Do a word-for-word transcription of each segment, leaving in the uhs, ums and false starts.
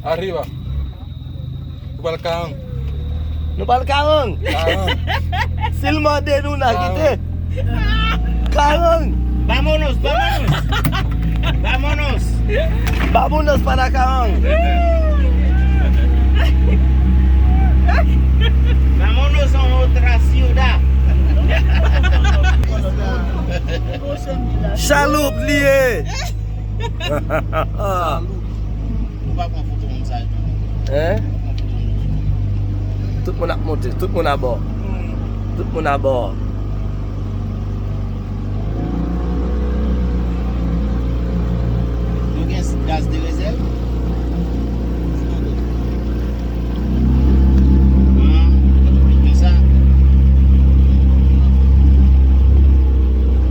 Arriba. Nou pral Karang. Nou pral Karang. Karang. Si l mande nou, n a kite. Karang. Vámonos, vámonos. Vámonos. Vámonos para Karang. Vámonos a otra ciudad. Chaloup li ye. Ou pa pran foto moun sa yo tou? Hein? Ou pran foto moun yo tou? Tout moun ap monte, tout moun abò. Tout moun abò. Nou gen gaz de rezèv? An, ou konn konsa.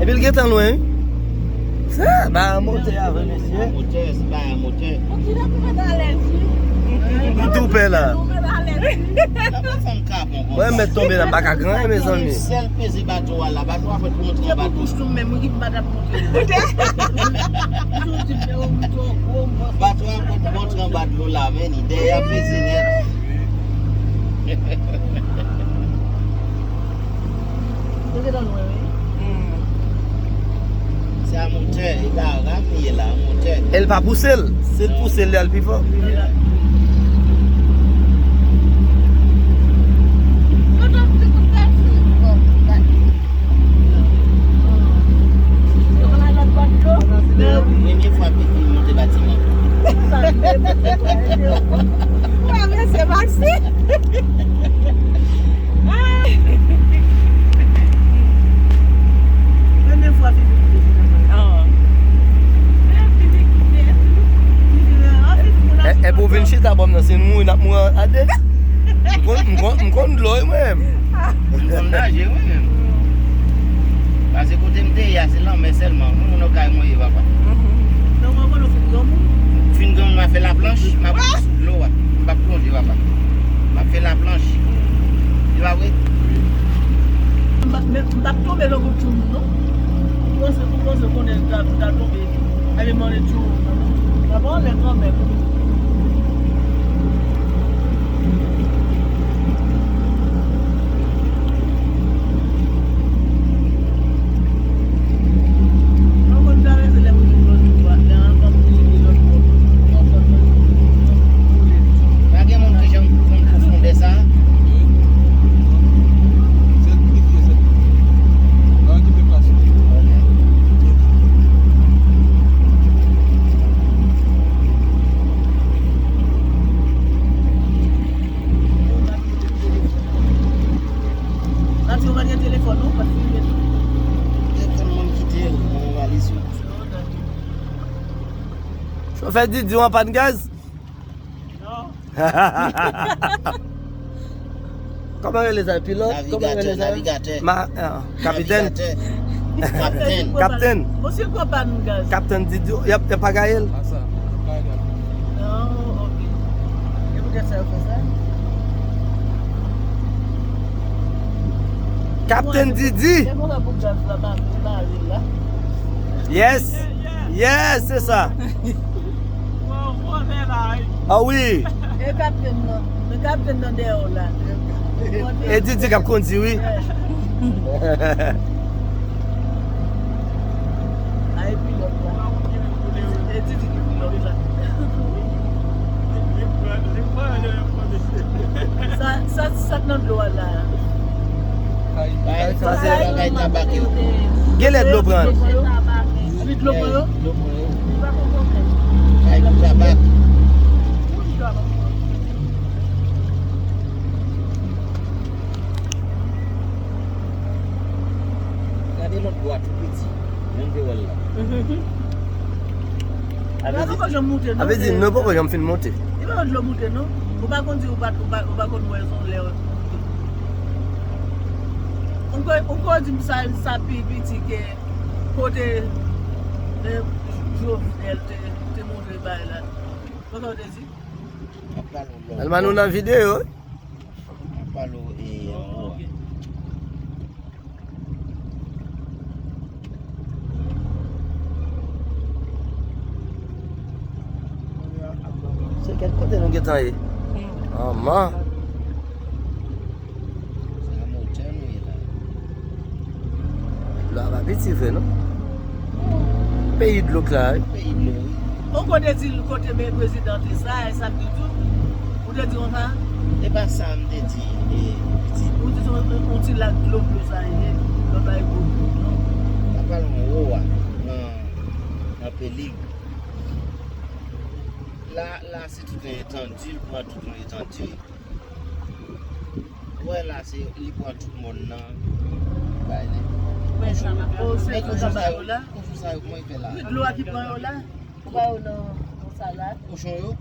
Epi l gentan lwen, wi. Sa, ba motè a vre, mesye. Motè, se ba motè. Bon, ki lè pou mèt alèz, wi. M tou pè la. Pou mèt alèz, wi. Mwen mèt tonbe la, m pa ka granyen, mezanmi. Sèl peze bato a la, bato a pral montre yon bato. Se pou bouch nou menm, wi, ki pa t ap montre. Bato a pral montre anba dlo la, men li dèyè a peze nèt. Yo gentan lwen, wi. Se a motè, e la ram li ye la, a motè. E l pa pouse l. Si l pouse l, li al pi fò. Premye fwa pipi monte batiman. Ou pa mesye Maxi. Premye fwa pipi monte. E, e pou vin chita bò m nan, se mouri n ap mouri a de. M konn, m konn, m konn dlo, wi, mwen menm. M konn naje, wi, menm. Paske kote m te ye a, se lanmè sèlman. Mwen, mwen nan kay mwen ye, papa. Fin granmoun, m ap fè laplanch, m ap sou dlo a. M p ap plonje, papa. M ap fè laplanch. Se pa vre? M p ap, m p ap tonbe nan gwoup tchoul moun, non. Ou panse, ou panse konnen m ta, m ta tonbe? Epi mwen, tchoul moun, non. Papa, anlè kanmenm. Pa gen moun ki janm konn pwofondè sa. Matye, ou pa gen telefòn, non? Ou pa t filme tou? Telefòn mwen, m kite l nan yon valiz, wi. Chofè Didi, w an pàn gaz? Non. Kòman rele sa? Pilòt? Kòman rele sa? Navigatè, navigatè. Ma-, ah, kapitèn. Navigatè. Kaptèn. Kaptèn. Misye pran pàn gaz. Kaptèn Didi, y ap, y ap pagaye l. Ah, sa, y ap pagaye l. Oh, ok. E poutèt sa yo fè sa? Kaptèn Didi. Se konsa pou gaz la mare, mare la. Yes. Yes, se sa. Ah wi. E kaptèn nan. Men kaptèn nan dèyè w la. E Didi k ap kondi, wi. Ay, pilòt la. E Didi ki pilòt la. Sa, sa, sa k nan dlo a la. Sa se kay tabake. Genlè dlo pran. Epi dlo pran yo? Dlo pran yo. Kay pou tabak. Gade lòt bò a tou piti. Menm te wè l la. Sa poko janm moute, non. Sa vle di, nou poko janm fin moute. Li pa yon dlo moute, non. Ou pa konn di ou pa, ou pa, ou pa konn wè zon lè moute. Ou ko, ou ko di m sa, sa pi piti ke kote, eh, Jovenel te, te montre bay la. Konsa w te di? Alman, nou nan videyo. Palo e anwo. Se Kèt kote nou gentan ye? Hmm. Manman. Se nan motè nou ye la. Dlo a pa piti vre, non? Peyi dlo k la, wi. Peyi dlo, wi. Ou kote di l kote men prezidan te sa, e sa m te di w? Ou te di konsa? E pa sa m te di, e, pitit. Ou di se yon, yon ti lak dlo blo sa ye, lòt la e gwo dlo, non? M ap pale yon wo a, nan, nan Pelig. La, la, se tout yon etandi, l pran tout yon etandi. Ou wè la, se, li pran tout mòn nan. Bay li. Men sa, men kochon sa yo, kochon sa yo, kòman y fè la? Dlo a ki pran yo la. Ou ba yo nan, nan salad. Kochon yo?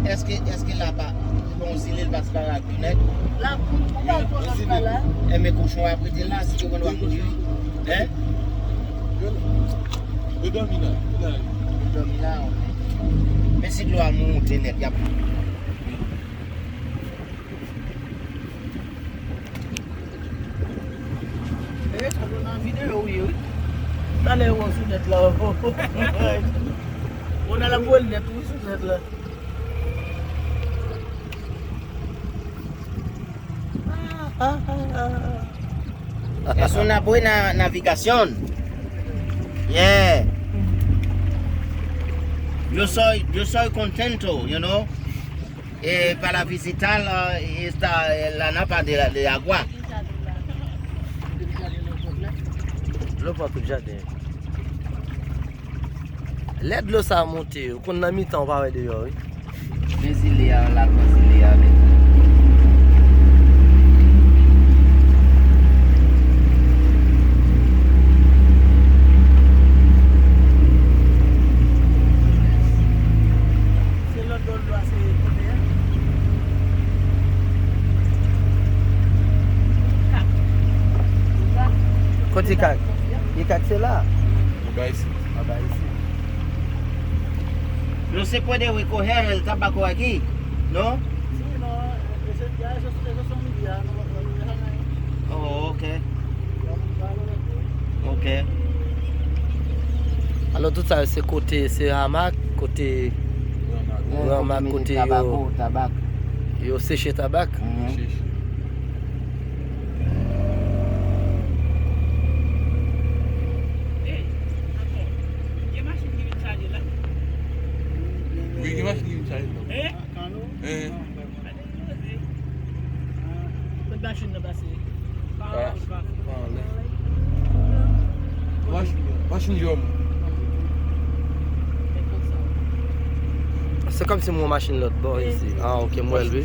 Èske, èske la pa, bon, zile l pa disparèt yo nèt? La, ou ba yo nan salad. Enben kochon ap rete la, si yo konn w ap mouri. Hein? Yo dòmi la, yo la. Yo dòmi la, ok. Men si dlo a monte nèt, y ap E, sa nou nan videyo, wi, wi. Talè yo sou nèt la. Ou nan la voye nèt, wi, sou nèt la. Es una buena navegación. Yeah. Yo soy, yo soy contento, you know. Eh, para visitar, eh, esta, eh, la napa de, de agua. Dlo pran tout jaden. Lè dlo sa a monte, ou konn nan mitan, ou pa wè deyò, wi. Men zile a, l al pran zile a, men. Se lòt bò dlo a, se kote a? Kote kak? Ikak se la. Anba isit. Anba isit. No se puede recoger el tabaco aquí, ¿no? Sí, no, eso, ya eso, eso son ya, no, no, no dejan ahí. Oh, ok. Ok. Alò, tout sa yo se kote, se hamak, kote ranmak, kote yo, yo seche tabak. Wi, gen machin ki vin chaje la. Kot machin nan pase? Pa, pa anlè. Machin, machin djòm. Se kòmsi m wè machin lòt bò isi. Ah, ok, m wè l, wi.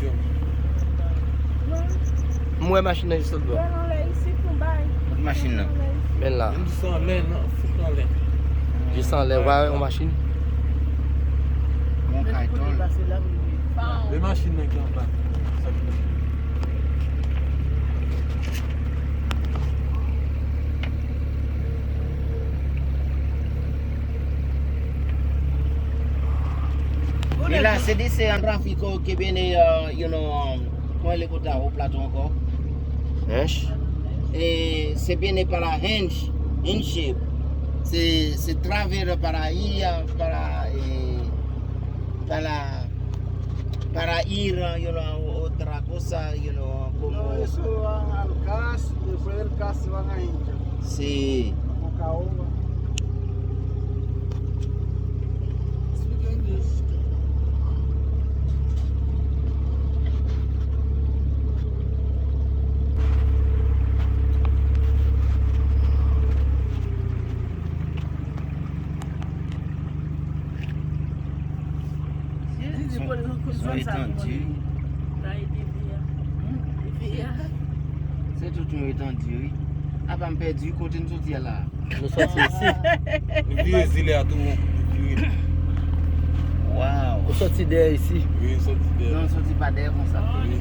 M wè machin nan jis lòt bò. Kot machin nan? Men la. Jis anlè, non, fout anlè. Jis anlè, w pa wè yon machin? Yon kay tòl. Men machin nan ki anba. Mira, se dice un tráfico que viene, uh, you know, um, ¿cuál es el otro plato ankò? Hinch. Eh, se viene para Hinch, Hinch. Se, se travel para ir, para, eh, para para ir, you know, otra cosa, you know, como... No, eso va al gas, después del gas se van a Inca. Sí. A Mocaoba. Son, son etandi. Se tout yon etandi, wi. Apa m pèdi kote n soti a la. Nou soti isi. Nou vire zile a tou won. Nou vire. Wow. Ou soti dèyè isi. Wi, nou soti dèyè. Non, nou soti pa dèyè konsa. Wi.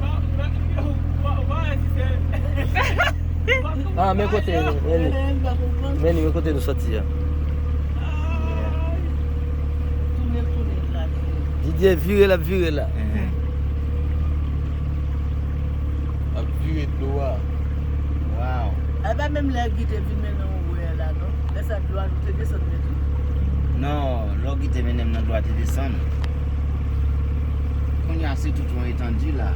Ah, men kote, men, men, men kote nou soti a. Didier vire l ap vire la. Ap vire dlo a. Wow. E pa menm lè Guy te vin mennen yon wè la, non? Lè sa dlo a te desann nèt, wi. Non, lè w kite mennen m nan dwat e desann. Kounye a se tout yon etandi la.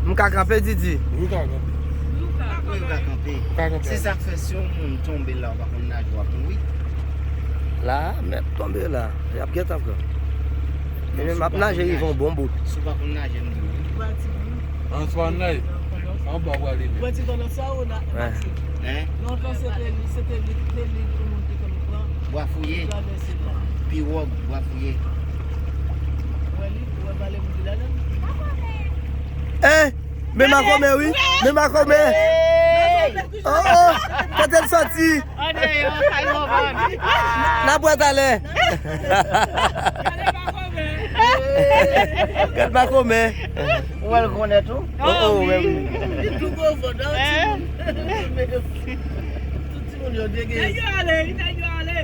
M ka kanpe, Didi? Wi, w ka kanpe. Wi, w ka kanpe. Ou ka kanpe. Se sa k fè si yon moun tonbe la, ou pa konn naje, w ap mouri. La, men tonbe la, y ap gentan pran. Men si w pa konn naje, rive yon bon bout. Si w pa konn naje, m di w. Antoine la, anba w prale menm. Wè ti kòlòt sa ou nan Matin. Lontan se te li, se te li, te li pou moun te konn pran. Bwa Fouye. Travèse la. Piwòg, Bwa Fouye. Wè li, wè pale moun ki ladan. Eh! Men makomè wi, men makomè. Oh, oh, kote l soti? Andeyò, kay Mòvan. N ap wè talè. Gad makomè. Ou wè l gwo nèt ou? Oh, oh, men wi. Li tou gwo vant, non, timoun. Tout timoun yo degeye. Nèg yo ale, nèg yo ale.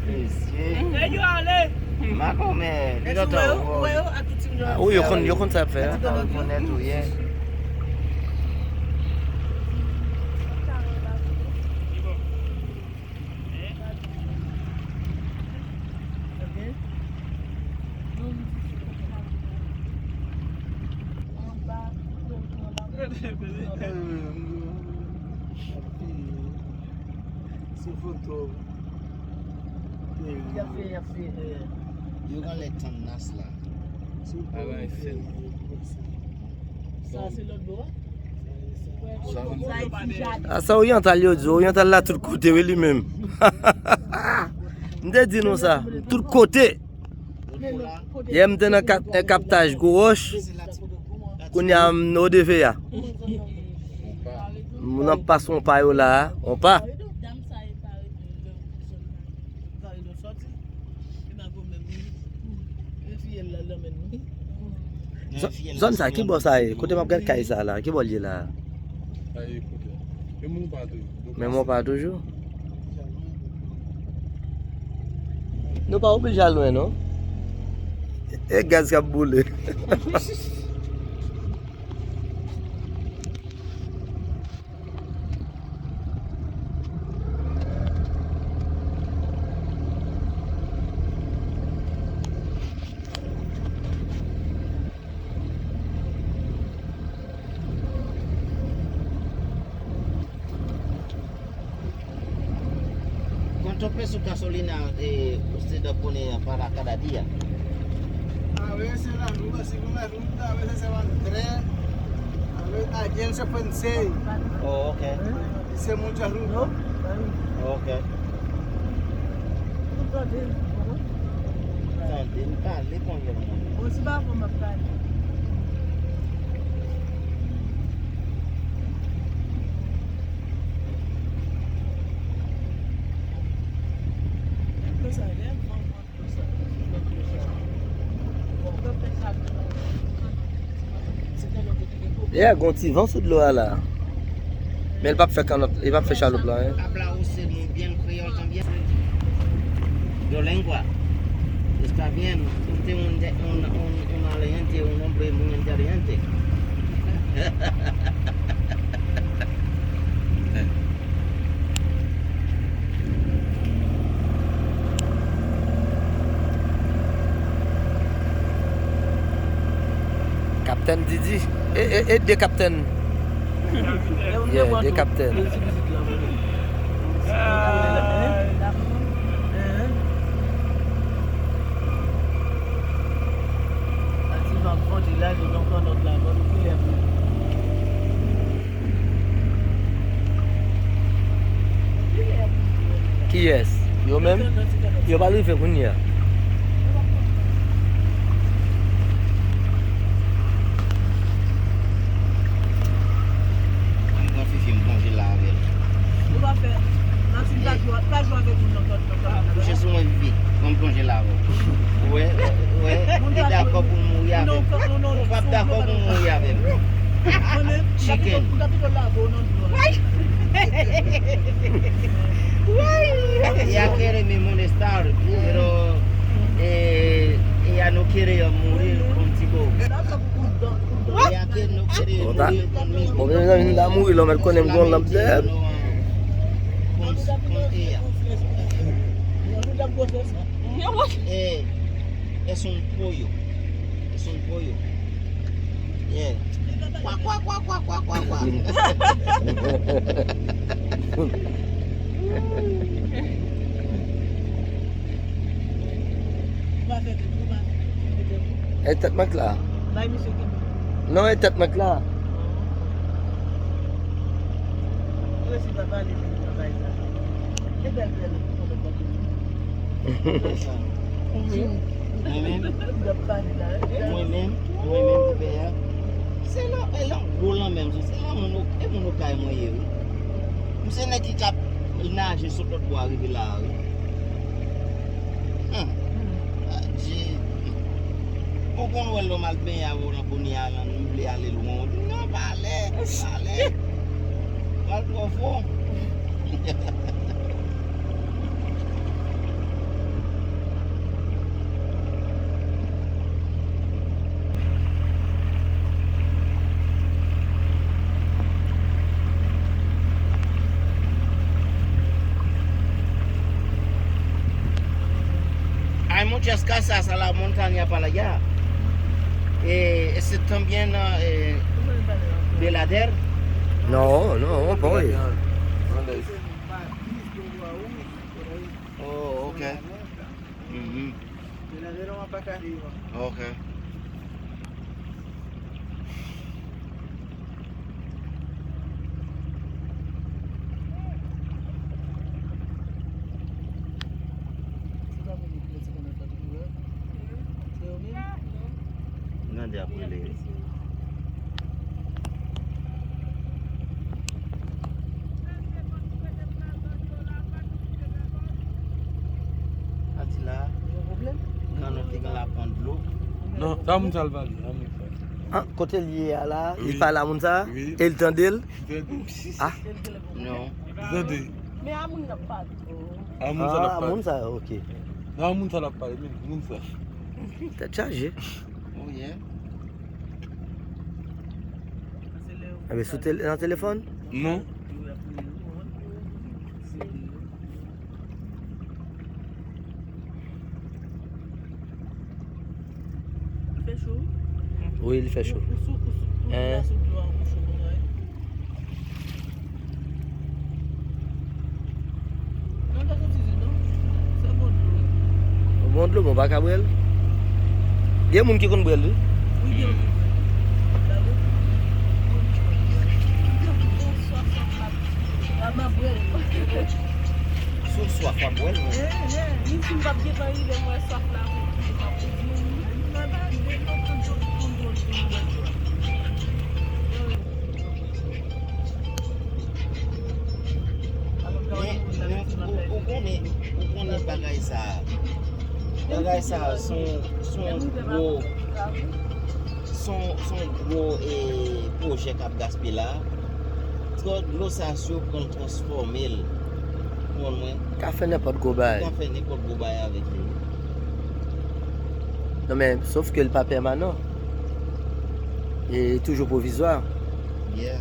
Mesye. Nèg yo ale. Makomè, li lontan ou wè yo, a tout timoun yo. Ah, wi, yo konn, yo konn sa y ap fè a. Ou konn nèt ou ye. Se foto. Y ap fè, y ap fè, eh. Yo genlè tann nas la. Sa se lòt bò a? A sa oryantal yo di, oryantal la tout kote wi li menm. M te di nou sa, tout kote. Yè m te nan kap-, eh, kaptaj Gwo Wòch. Kounye a m nan Odeveye a. Moun ap pase yon pa yo la a, yon pa. Zòn, zòn sa, ki bò sa ye? Kote m ap gade kay sa la, ki bò l ye la? Menm ou pa toujou. Nou pa oblije al lwen, non. E gaz k ap boule. ¿Cuántos pesos gasolina, eh, usted pone para cada día? A veces la ruta, según la ruta, a veces se van tres, a ve-, ayer se fue en seis. Oh, ok. Y se mucha ruta. Ok. Tande, m pale konn yo mwen. Bon, si pa fò m ap pale. Konsa, lè m pran kont konsa, Yeah, gon ti van sou dlo a la. Men l p ap fè kannòt, li p ap fè chaloup la, hein. Habla usted muy bien creol también. Yo lengua. Está bien. Usted un, un, un, un inteligente, un hombre muy inteligente. Kaptèn Didi. E, e, e de kaptèn. Yeah, de kaptèn. Kiyès? Yo menm? Yo pa rive kounye a. Ann pran Fifi, m plonje la avè l. Ou pa fè. Maxime pa jwe, pa jwe avèk moun nan kòd, nan kòd. Kouche sou mwen, Fifi. Ann plonje la avè l. Ou wè, ou wè, ou wè, li dakò pou l mouri avè m. Ou p ap dakò pou l mouri avè m. Chicken. Ella quiere mi molestar, pero, eh, ella no quiere morir contigo. Ella que no quiere morir conmigo. Bon, mezanmi, m ta mouri la, ou mèt konnen m gon lanp dèyè m. Con, con ella. Eh, es un pollo. Es un pollo. Yeah. Kwa, kwa, kwa, kwa, kwa, kwa, kwa. E tèt mwen k la. Non, e tèt mwen k la. Mwen menm, mwen menm, mwen menm, koupè a. Se lan, e lan gwo lanmè m soti. Se lan moun, e moun Okay mwen ye, wi. M se nèg ki ka naje sot lòt bò a rive la a, wi. Hmm. Adje. Ou konn wè lè w mal benyen avè w nan kounye a, lan, m vle ale lwen. Ou di, "Non, pa ale, pa ale." Pral twò fon. Hay muchas casas a la montaña para allá. Eh, ese también, eh, de lader? No, no, pa oye. Oh, ok. Mhm. Ok. Gade ap rele. Pati la, kanot li gen la pran dlo. Non, sa moun sa l pale, sa moun sa. Ah, kote l ye a la, li pale a moun sa, e l tande l. Ah. Non. Tande. Men a moun nan pale. A moun sa l ap pale. Ah, moun sa, ok. Non, a moun sa l ap pale, men moun sa. Tèt chaje. Oh, yeah. Enben, sou tele-, nan telefòn? Non. Fè cho. Wi, li fè cho. Ou, ou sou, ou sou, ou sou dlo a, ou cho konsa, wi. Non, pa soti di non. Se bon dlo, wi. Bon dlo, bon, pa ka bwè l. Gen moun ki konn bwè l, wi. Wi, gen moun ki konn bwè l. Gade. Bon dlo. Bon, swaf, swaf la. A, m ap bwè l. Si w swaf, w ap bwè l, wi. Eh, eh. Menm si m p ap gentan rive, m wè swaf la, m ap bwè l. Men, men, ou, ou konnen, ou konnen bagay sa a. Bagay sa a, se yon, se yon gwo, se yon, se yon gwo, e, pwojè k ap gaspiye la. Twò dlo sa, si yo pran l transfòme l, konprann mwen. Ka fè nenpòt gwo bagay. Ka fè nenpòt gwo bagay avèk li. Non, men, sof ke l pa pèmanan. E toujou pwovizwa. Yeah.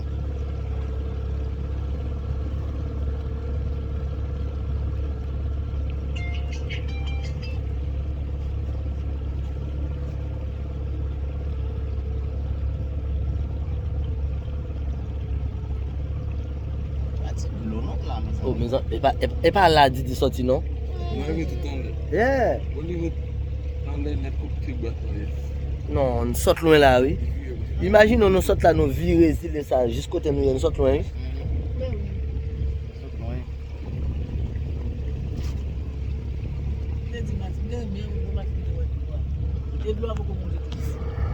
Pa ti dlo non la, mezanmi. Oh, mezanmi, e pa, e, e pa la Didi soti non. Mwen rive tout anlè. Yeah. Ou rive anlè nèt kot ti bwat la ye. Non, nou sot lwen la, wi. Imajine w, nou sot la, nou vire zile sa, jis kote nou ye, nou sot lwen, wi. Sot lwen. Te di Matilde, men ou Matilde wè dlo a. E dlo a poko monte tou.